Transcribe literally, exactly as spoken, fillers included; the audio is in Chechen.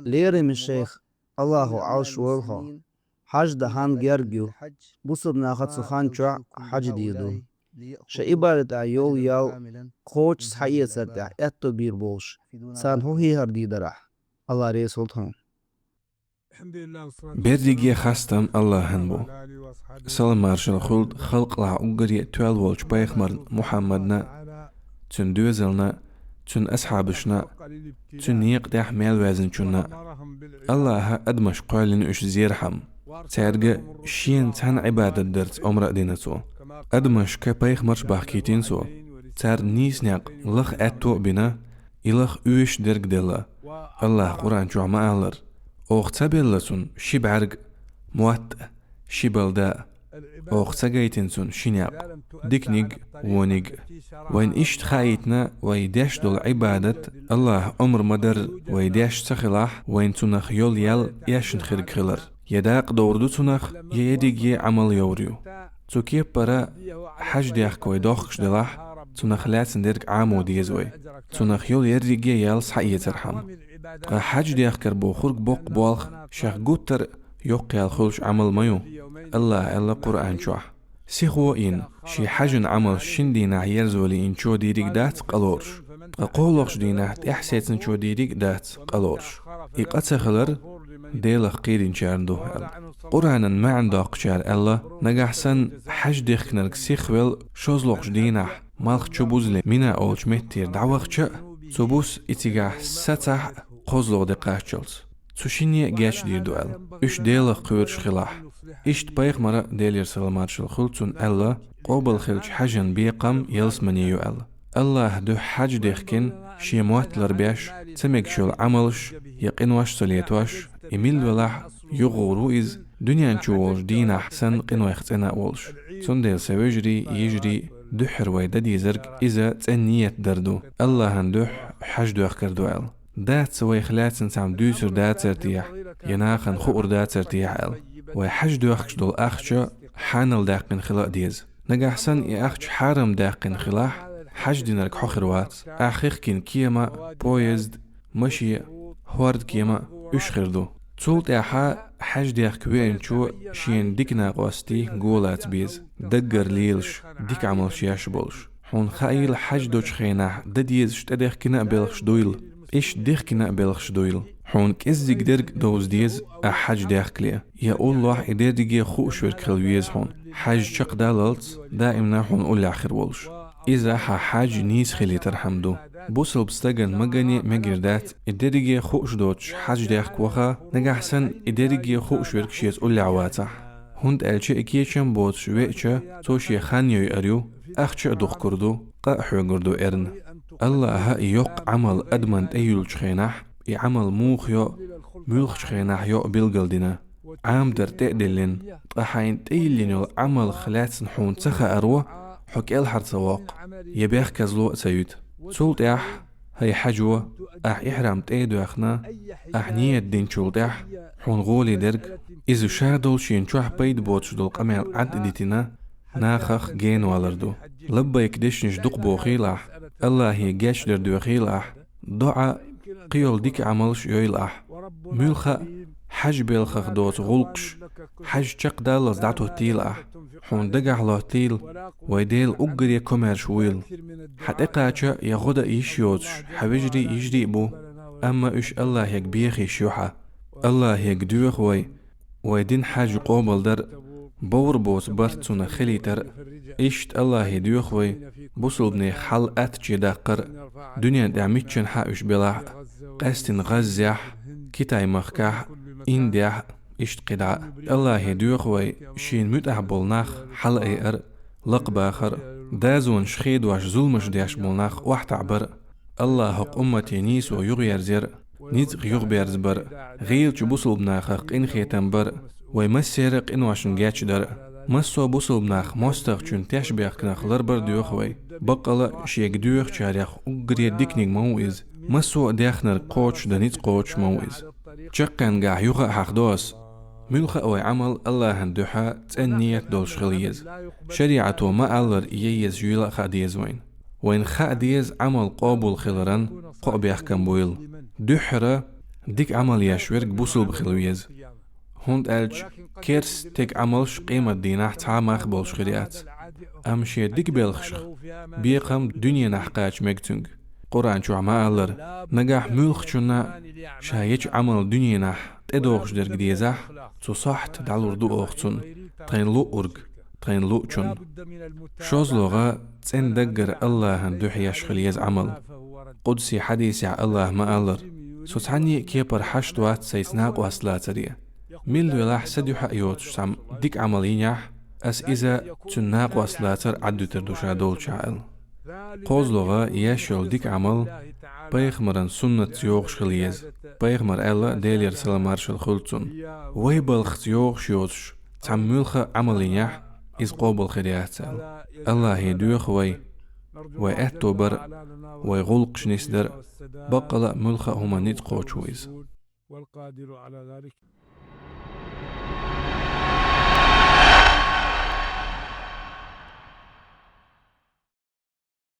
Лераме шайх, Аллахо Ӏалаш войла хьо, хьаж дан хӀана герга ю? Бусалба наха цу хан чохь хьаж дийр ду. Шайн Ӏибадатехь йолу ял кхоччуш схьаэцар тӀехь аьтто бийр болуш, царна хӀун хьехар дийр дара ахь? Алла реза хуьлда хьуна. Берриге хастам Аллахьан бу. Салам-маршалла хуьлда халкъалахь уггаре а тоьлла волчу пайхамарна Мухьаммадна, цуьнан доьзална, цуьнан асхьабашна, цуьнан некъа тӀехь мел ваьзначунна. Аллаха адамаш кхоьллина уьш зерхьама. Цаьрга шена цхьаьна Ӏибадат дарца омра а дина цо. Адамашка пайхамарш бахкийтина цо. Царна нийса некъ лаха аьтто а бина, и лаха оьшуш дерг а делла. Аллаха Къуръан чохь ма-аллара: «Оха ца белла цунна ши бӀаьрг а, мотт а, ши балда а. Оха ца гайтина цунна ши некъ, диканиг а, вониг а». Вайна иштта хаийтина, вай деш долу Ӏибадат Аллаха омра ма-дарра вай деш ца хилахь, вайна цунах йолу ял эшна хирг хилар. Я дакъа довр ду цунах, я ерриге Ӏамал йовр ю. Цу кепара хьаж дехка вай дохкуш делахь, цунах лаьцна дерг Ӏамо деза вай, цунах йолу ерриге ял схьаэцархьама. Ткъа хьаж дехкар бохург боккха болх, шех гуттар а йоккха ял хуьлуш Ӏамал ма ю. Аллаха аьлла Къуръан чохь: «Сихо а йина, шен хьажан Ӏамалш шина дийнахь ерзо лиъначо дийриг дац къа лоруш, ткъа кхоалгӀачу дийнахь тӀаьхьа сецначо дийриг дац къа лоруш». И къа ца хилар Делах кхийринчарна ду аьлла. Къуръанан маьӀна доккхучара аьлла: нагахь санна хьаж дихкинарг сихвелла шозлагӀчу дийнахь малх чу бузале Мина олучу меттера дӀавахча а, цу буса и цигахь сацахь а кхозлагӀа де кхаччалц, цу шинне а гечдийр ду аьлла, уьш Делах кхоьруш хилахь. Иштта пайхамара, Делера салам-маршалла хуьлда цунна, аьлла: «Къобал хиллачу хьажан бекхам ялсамане ю», аьлла. Аллаха дуьхьа хьаж дехкина, шен мотт ларбеш, ца мегаш йолу Ӏамалш я къинош ца летош, и милла велахь а, юхагӀур ву иза, дуьнен чу волчу дийнахь санна къинойх цӀена а волуш. Цундела, сан вежарий, йижарий, дуьххьара вай дан дезарг иза цӀена ниет дар ду, Аллахьан дуьхьа хьаж доьхкар ду аьлла. Дац вайх лаьцна цхьамма дуьйцур дацар техьа, я нахана хуур дацар техьа аьлла. Вай хьаж доьхкуш долу ахча хьанал даьккхина хила а деза. Нагахь санна и ахча хьарам даьккхина хилахь, хьаж динарг хьо хир вац. Ахь хихкина кема а, поезд а, маше а, хӀорда кема а, уьш хир ду. Цул тӀаьхьа хьаж дехка веанчо шена дика накъостий го лаца беза, даггара лелаш, дика Ӏамалш еш болуш. Хьуна хаийла хьаж долчу хенахь дан дезаш тӀедехкина а белхаш дуйла, иштта дихкина а белхаш дуйла. Хьуна кӀеззиг дерг а довза деза ахь хьаж дехкале. Я уллохь и дерриге хууш верг хила веза хьуна, хьаж чекхдаллалц даимна хьуна уллехь хир волуш. Иза хьан хьаж нийса хилийтархьама ду. Бусалба стаган магане а мегар дац и дерриге хууш доцуш хьаж дехка ваха, нагахь санна и дерриге хууш верг шеца уллехь вацахь. ХӀунда аьлча и кечам боцуш веача, цо шен хан йойур ю, ахча а духкур ду, къа а хьоьгур ду эрна. Аллаха и йоккха Ӏамал адаман тӀе юьллучу хенахь, и Ӏамал муха йо, муьлхачу хенахь йо билгалдина, Ӏамадар тӀе а диллина, ткъа хьайна тӀе йиллина йолу Ӏамалх лаьцна хьуна ца хааро, хьо кӀелхьара ца воккху, я бехказло а ца юьту. Цул тӀаьхьа, хӀай хьаьжо, ахь ихьрам тӀе а доьхна, ахь ниет динчул тӀаьхьа, хьуна гӀоле дерг, иза ша долу шена чохь пайда боцуш долу къамел Ӏад а дитина, нахах генавалар ду. Лаббайк дешнаш дукха бохийла ахь, Аллахе гечдар доьхийла ахь, доӀа, кхин йолу дика Ӏамалш йойла ахь. Муьлхха а хьаж белхах доцу гӀуллакхаш, хьаж чекхдаллалц дӀатоттийла ахь. Хьуна дагахь лоттийла, вай Дела уггаре комаьрша вуйла. Хьан тӀекхача я гӀо дан йиш йоцуш хьан вежарий а, йижарий а бу, амма уьш Аллахега беха йиш ю хьан. Аллахега доьху вай, вай дина хьаж къобалдар а, бовр боцу барт цунах хилийтар а. Иштта Аллахе доьху вай, бусалбанех хьал аттаче даккхар а, дуьнен тӀехь миччанхьа уьш белахь а, къаьстина ГӀаззехь а, Китай-махкахь а, Индехь а, иштта кхидӀа а. Аллахе доьху вай, шена муьтӀахь болу нах хьалаайар а, лакхабахар а, дозанаш хедош зуламаш деш болу нах охьатаӀбар а, Аллаха хӀокху уммате нийсо юхаерзаяр а, ницкъ юхаберзабар а, гӀийлачу бусалба нахах къинхетам бар а, вай массеран а къиношна гечдар а. Массо а бусалба нах мостагӀчун тешнабехканах ларбар а доьху вай, баккъала а шега доьхучарех уггаре диканиг ма ву иза, массо а дехнарг кхочушдан ницкъ кхочуш ма ву иза. Чаккхенгахь юха а хьахдо ас. Муьлхха а вай Ӏамал Аллахьан дуьхьа цӀена ниет долуш хила еза. ШариӀато ма-аллара, яйеза йийла а хаа деза вайна. Вайна хаа деза Ӏамал къобал хиларан кхо а бехкам буйла. Дуьххьара, Дика Ӏамал еш верг бусулба хила веза. ХӀунда аьлча керста тега Ӏамалш къематдийнахь цхьа а мах болуш хир яц. Амма шен дика белхашах бекхам дуьненахь кхача мега цуьнга. Къуръан чохь ма-аллара: «Нагахь муьлххачунна ша ечу Ӏамал дуьненахь тӀедогӀуш дерг дезахь, цу сохьта дӀалур ду оха цунна, тхайна луъург, тхайна луъучунна». ШозлагӀа, цӀена даггара АллахӀан дуьхьа еш хила еза Ӏамал. Къудси хьадисехь АллахӀа ма-аллара: «Со цхьанне а кепара хьашт вац сайца накъост лацаре. Милла велахь сан дуьхьа а йоцуш цхьамма дика Ӏамал йинехь, ас иза цуьнан накъост лацар Ӏаддуьтур ду ша долчохь», — аьлла. КхозлагӀа, еш йолу дика Ӏамал пайхамаран суннатца йогӀуш хила еза. Пайхамара аьлла, Делера салам-маршалла хуьлда цунна: «Вай балхаца йогӀуш йоцуш цхьамма муьлхха а Ӏамал йинехь, иза къобал хир яц», — аьлла. АллахӀе доьху вай, вай аьтто бар а, вай гӀуллакхаш нисдар а, баккъала а муьлхха а хӀуманна ницкъ кхочуш ву иза.